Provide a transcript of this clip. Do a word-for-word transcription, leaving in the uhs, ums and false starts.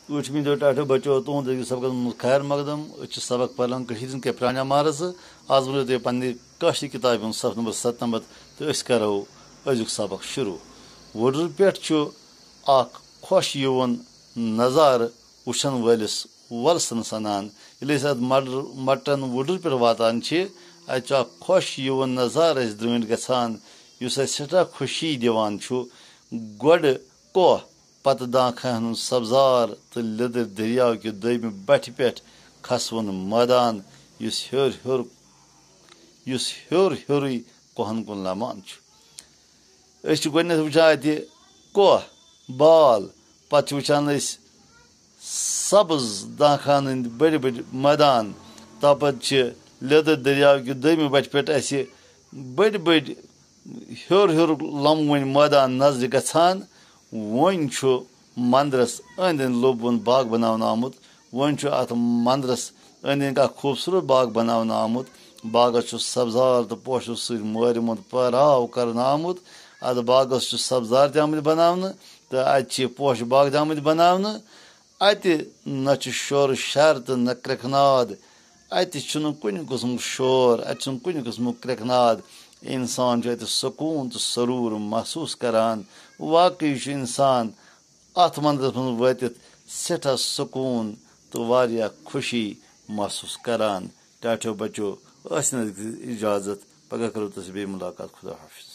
ٹوٹھۍ میٲنیو ٹاٹھیو بچو، تُہُنٛد أزِکِس سبقس منٛز خیر مقدم۔ أسۍ چھِ سبق پران کٔشیٖرِ ہِنٛدۍ کینٛہہ پرٛانٮ۪ن مارس۔ آز وَنو تۄہہِ پننہِ کٲشرِ کِتابہِ ہُنٛد صفہٕ نمبر ستنمتھ تہٕ أسۍ کرو أزیُک سبق شروع۔ وُڈرِ پٮ۪ٹھ چھُ اکھ خۄش یِوُن نظارٕ وٕچھن وٲلِس وۄلسن سنان۔ ییٚلہِ أسۍ اتھ مٹر-، مٹن وُڈرِ پٮ۪ٹھ واتان چھِ، اتہِ چھُ اکھ خۄش یِوُن نظارٕ اَسہِ درٛٲنٛٹھۍ گژھان، یُس اَسہِ سٮ۪ٹھاہ خوشی دِوان چھُ۔ گۄڈٕ کوہ، پتہٕ دانکھن ہُنٛد سبزار تہٕ لیٚدٕر دٔریاو کہِ دوٚیمہِ بٹھِ پٮ۪ٹھ کھسوُن مٲدان، یُس ہیوٚر ہیوٚر، یُس ہیوٚر ہیوٚرُے کوہن کُن لمان چھُ۔ أسۍ چھِ گۄڈٕنٮ۪تھ وٕچھان اَتہِ کوہ، بال، پتہٕ چھِ وٕچھان أسۍ سبز دانکھن ہٕنٛدۍ بٔڑۍ بٔڑۍ مٲدان، تَمہِ پتہٕ چھِ لیٚدٕر دٔریاو کہِ دوٚیمہِ بٹھِ پٮ۪ٹھ اَسہِ بٔڑۍ بٔڑۍ ہیوٚر ہیوٚر لموٕنۍ مٲدان نظرِ گژھان۔ وۄنۍ چھُ مندرس أنٛدۍ أنٛدۍ لوٚبوُن باغ بناونہٕ آمُت۔ وۄنۍ چھُ اتھ مندرس أنٛدۍ أنٛدۍ اکھ خوٗبصوٗرت باغ بناونہٕ آمُت۔ باغس چھُ سبزار تہٕ پوشو سۭتۍ مٲرِمُت پہراو کرنہٕ آمُت۔ اتھ باغس چھُ سبزار تہِ آمٕتۍ بناونہٕ تہٕ اتہِ چھِ پوشہٕ باغ تہِ آمٕتۍ بناونہٕ۔ اتہِ نہ چھُ شور شر تہٕ نہ کرٛٮ۪کھ ناد۔ اتہِ چھُنہٕ کُنہِ قٕسمُک شور، اتہِ چھُنہٕ کُنہِ قٕسمُک کرٛٮ۪کھ ناد۔ انسان چھُ اتہِ سکوٗن تہٕ سروٗر محسوٗس کران۔ واقعی چھُ انسان اتھ مندرس منٛز وٲتِتھ سٮ۪ٹھاہ سکوٗن تہٕ واریاہ خوشی محسوٗس کران۔ ٹاٹھیو بچو، ٲسِن اجازت، پگاہ کرو تۄہہِ سۭتۍ بیٚیہِ مُلاقات۔ خدا حافظ۔